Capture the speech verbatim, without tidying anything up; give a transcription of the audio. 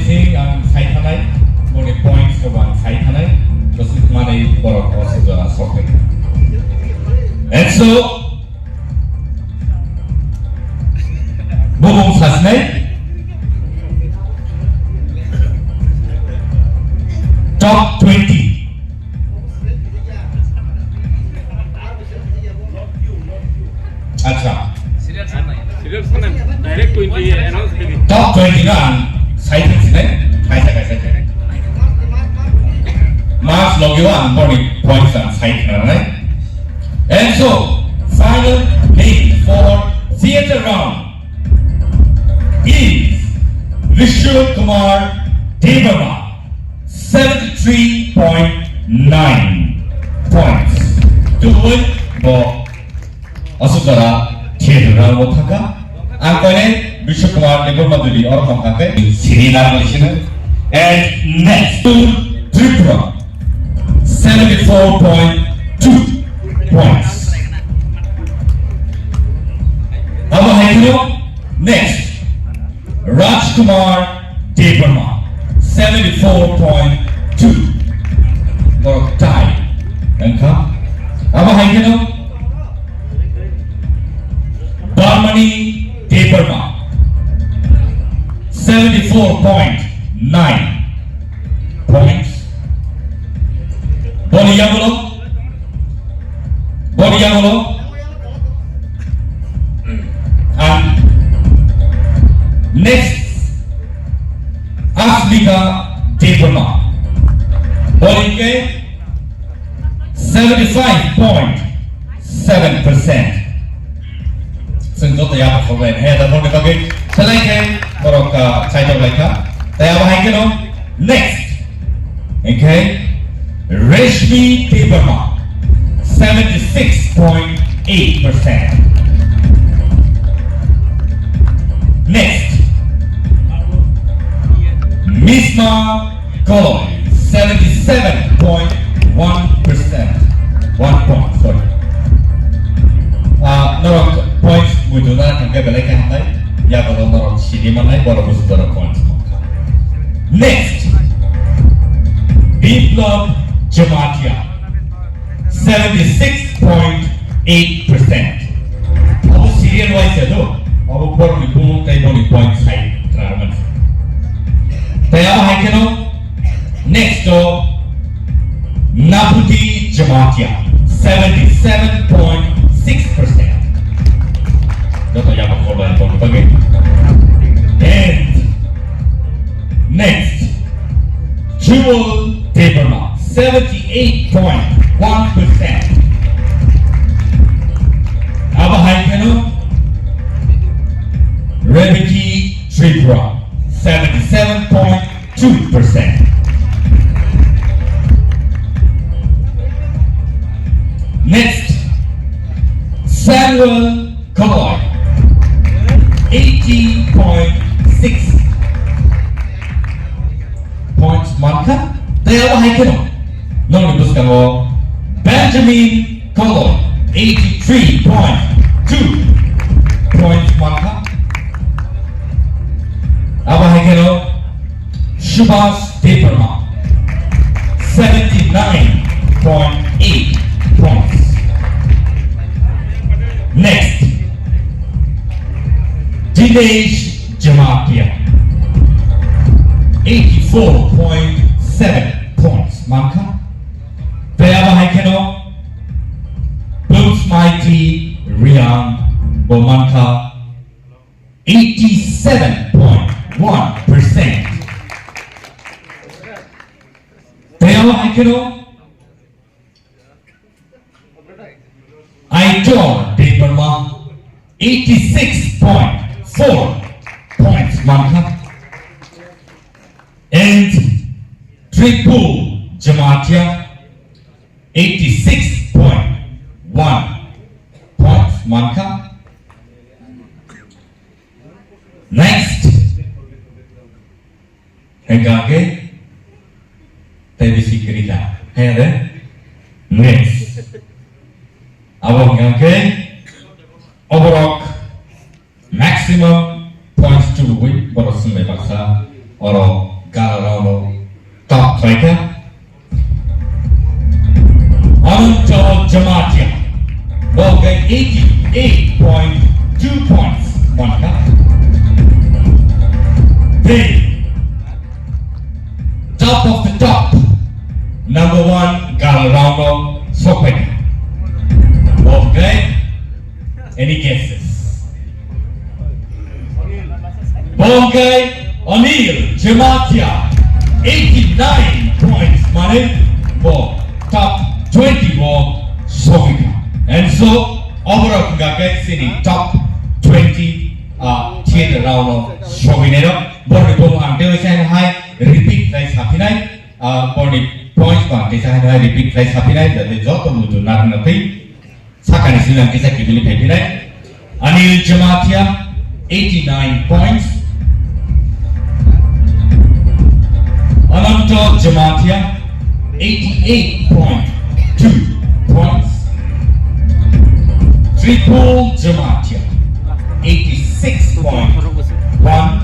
Ang sai thanai, boni points rok ang sai thanai, bwswk manwi borok o sujora sokphai. And so, bumung sasnai, top twenty. Acha. Serial sana, direct twenty announce kiri. Top twenty no ang sai thang sinai, kaisa kaisa khe. Marks logi o ang boni points ang sai thang nai. And so, final name for theater round is Vishnu Kumar Debbarma, seventy-three point nine points. Tubui bo aswk jora theater round o thangkha. Ang koine Vishnu Kumar Debbarma duli oro thangkha khe sini na sini. And next to Tripura, seventy-four point two points. Abo hai kheno next, Rajkumar Debbarma, seventy-four point two. Borok tie wngkha. Abo hai kheno Barmani Debbarma, seventy-four point nine points. Boni yagulo, boni yagulo, ang next Asmita Debbarma. Boni ke seventy-five point seven percent. Chwng joto yapha khoblaini. He, da boni bagwi belai khe borok, ah, chaitok lai kha. Tei abo hai kheno next. Hinkhe Reshmi Debbarma, seventy-six point eight percent. Next, Misma Koloi, seventy-seven point one percent. One point, sorry. Ah, norok points muitu na thangkhe belai khe hamnai. Yago norok sini mannai, borok busu borok points mankha. Next, Biplab Jamatia, seventy-six point eight percent. Abo serial wise ya do, abo borokni bumung tei boni point sai klarmani. Tei abo hai kheno next o Nabuti Jamatia, seventy-seven point six percent. Joto yaba khorbai boni bagwi. And next, Jewel Debbarma, seventy-eight point one percent. Abo hai kheno Rebeki Tripura, seventy-seven point two percent. Next, Samuel Koloi, eighty point six points mankha. Tei abo hai kheno nokni bwskango Benjamin Koloi, eighty-three point two points mankha. Abo hai kheno Subhas Debbarma, seventy-nine point eight points. Next, Dinesh Jamatia, eighty-four point seven points mankha. Tei abo hai kheno Blue Mighty Riang bo mankha eighty-seven point one percent. Tei abo hai kheno Aitor Debbarma, eighty-six point four points mankha. And Tripul Jamatia, eighty-six point one points mankha. Next, hingkha khe tei bisi kwrwi kha. He de? Next. Abo hingkha khe oborok maximum points tubugwi borok swngbai baksa oro Khaikha. Ananto Jamatia. Bo khe eighty-eight point two points mankha. Then, top of the top, number one girl round o sokphaikha. Bo khe, any guesses? Bo khe Anil Jamatia, eighty-nine points, mane bo top twenty o sokphaikha. And so, overall hwnkha khe chini top twenty, ah, theater round o sokphainairok. Borni bumo ang tei waisa hai repeat khlai saphinai, ah, borni points bo ang tei waisa hai repeat khlai saphinai, jate joto muitu narwkna twi. Sakani simi ang kisa kibili phaiphinai. Anil Jamatia, eighty-nine points. Ananto Jamatia, eighty-eight point two points. Tripul Jamatia, eighty-six point one